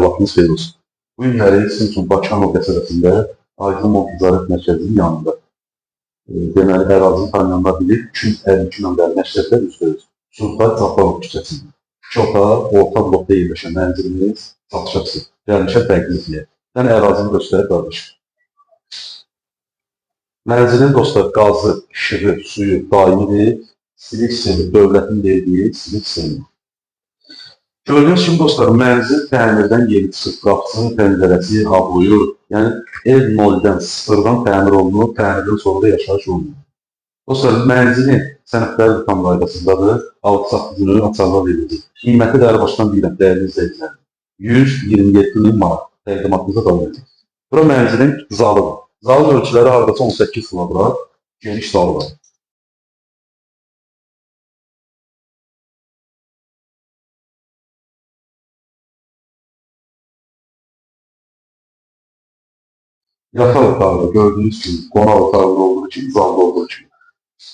Vaxtınız xeyir olsun. Bu günləri sizin üçün Bakıxanov qəsəbəsində Aydın Mall Ticarət Mərkəzinin yanında. Deməli, ərazini tanıyanlar bilir, 252 nömrəli məktəbdə üzbəüz. Sultan Cabbarov küçəsində. İki otaq, orta blokda yerləşən mənzilimiz satışa çıxıb. Gəlmişəm təqdim etməyə. Mən ərazini göstərib qardaşım. Mənzilin dostlar qazı, işığı, suyu daimidir. Silik sistemi, dövlətin verdiyi silik sistemi. Gördüyünüz kimi dostlar, mənzil təmirdən yeni çıxıb, qapısı, pəncərəsi, aboyu, yəni ev noldən, sıfırdan təmir olunur, təmirdən sonra da yaşayış olunur. Dostlar, mənzilin sənədləri də tam qaydasındadır, alqı-satqı günü açarlar veriləcək. Qiyməti də başdan deyirəm, dəyərli izləyicilər, 127 min manat təqdimatımıza davam edəcək. Bura mənzilin zalıdır. Zalın ölçüləri hardasa 18 kvadrat, geniş zalı var. Yataq otağı da gördüyünüz kimi qonaq otağı olduğu kimi, zalda olduğu kimi.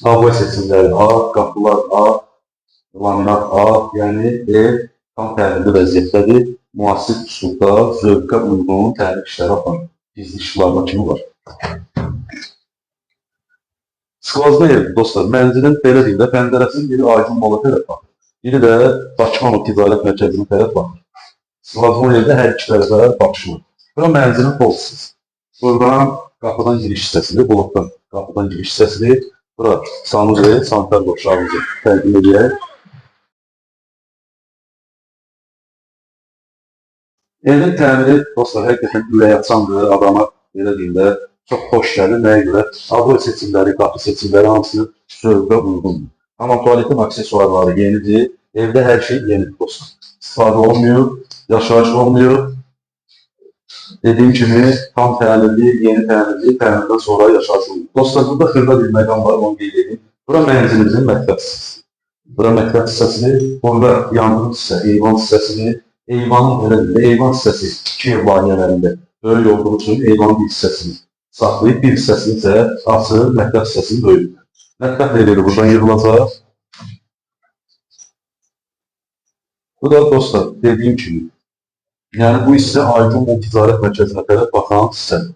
Hava seçimləri ağ, qapılar ağ, laminat ağ, yəni ev tam təmirli vəziyyətdədir. Müasir üslubda, zövqə uyğun təmir işləri aparır. Gizli işıqlarına kimi var. Skvazda ev dostlar, mənzilin belə deyim də pəncərəsinin biri Aydın Mola tərəf baxır. Biri də Bakıxanov Ticarət Mərkəzinə tərəf baxır. Skvazda evdə hər iki tərəfə baxışı var. Bura mənzilin pol hissəsi. Buradan qapıdan giriş hissəsidir, blokdan qapıdan giriş hissəsidir. Bura sanuzel, sanitar qovşağımızı təqdim edək. Evin təmiri dostlar həqiqətən ürək açandır, adama belə deyim də çox xoş gəlir. Nəyə görə? Aboy seçimləri, qapı seçimləri hamısı zövqə uyğundur. Amma tualetin aksesuarları yenidir. Evdə hər şey yenidir dostlar. İstifadə olmuyor, yaşayış olmuyor. Dediyim kimi tam təmirli, yeni təmirli, təmirdən sonra yaşayış olunur. Dostlar, burada xırda bir məqam var, onu qeyd edeyim. Bura mənzilimizin mətbəx hissəsi. Bura mətbəx hissəsidir. Burada yandırım hissə, eyvan hissəsidir. Eyvanın belə deyim, eyvan hissəsi iki ev layihələrində böyük olduğu üçün eyvanın bir hissəsini saxlayıb, bir hissəsini isə açıb mətbəx hissəsini böyüdülər. Mətbəx leveli buradan yığılacaq. Bu da dostlar, dediyim kimi, yəni bu hissə Aydın Mall Ticarət Mərkəzinə tərəf baxan hissədir.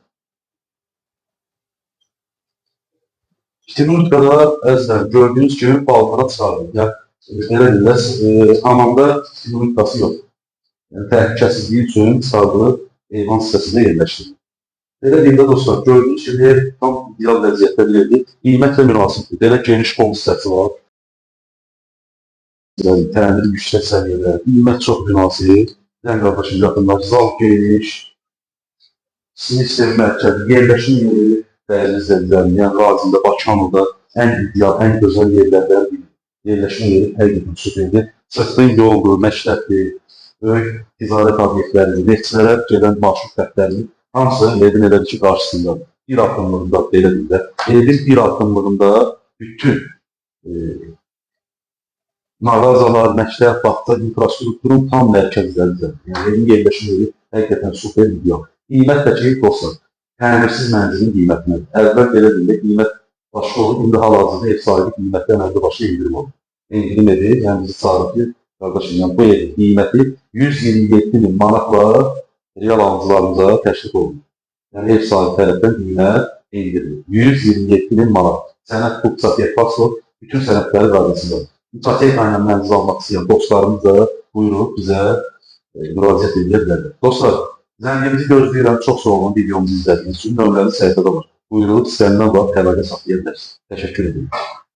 Minutqada əzizlər, gördüyünüz kimi balkona çıxarılır. Yəni, belə deyirlər, hamamda minutqası yox. Yəni, təhlükəsizliyi üçün çıxarılıb eyvan hissəsində yerləşdirilir. Belə deyim də dostlar, gördüyünüz kimi ev tam ideal vəziyyətdə bir evdir. Qiymət və münasibdir. Belə geniş pol hissəsi var. Yəni, təmiri yüksək səviyyədə, qiymət çox münasib. Yəni qardaşım yaxınlar, zal geniş, sistem mərkəzi, yerləşim yeri dəyərli izləyicilərim, yəni Razində, Bakıxanovda ən ideal, ən gözəl yerlərdən biri. Yerləşim yeri həqiqətən superdir. Sıxdın yoldur, məktəbdir, böyük ticarət obyektləridir, neftçilərə gedən marşrut xəttlərinin hamısı evin elədir ki, qarşısındadır. Bir addımlığında, belə deyim də, evin bir addımlığında bütün mağazalar, məktəb, bağça, infrastrukturun tam mərkəzləridir. Yəni evin yerləşim yeri həqiqətən super ideal. Qiymət də ki, dostlar, təmirsiz mənzilin qiymətinə. Əvvəl belə deyim də, qiymət başqa olur. İndi hal-hazırda ev sahibi qiymətdə əməlli başlı endirim olur. Endirim edir, yəni bizi çağırır ki, qardaşım, yəni bu evin qiyməti 127 min manatla real alıcılarımıza təklif olunur. Yəni ev sahibi tərəfdən qiymət endirilir. 127 min manat. Sənəd, pul, pasport, bütün sənədləri qaydasındadır. İpoteka ilə mənzil almaq istəyən dostlarımız da buyurub bizə müraciət edə bilərlər. Dostlar, zəngimizi gözləyirəm. Çox sağ olun videomuzu izlədiyiniz üçün. Nömrəli səhifədə var. Buyurub istənilən vaxt əlaqə saxlaya bilərsiniz. Təşəkkür edirəm.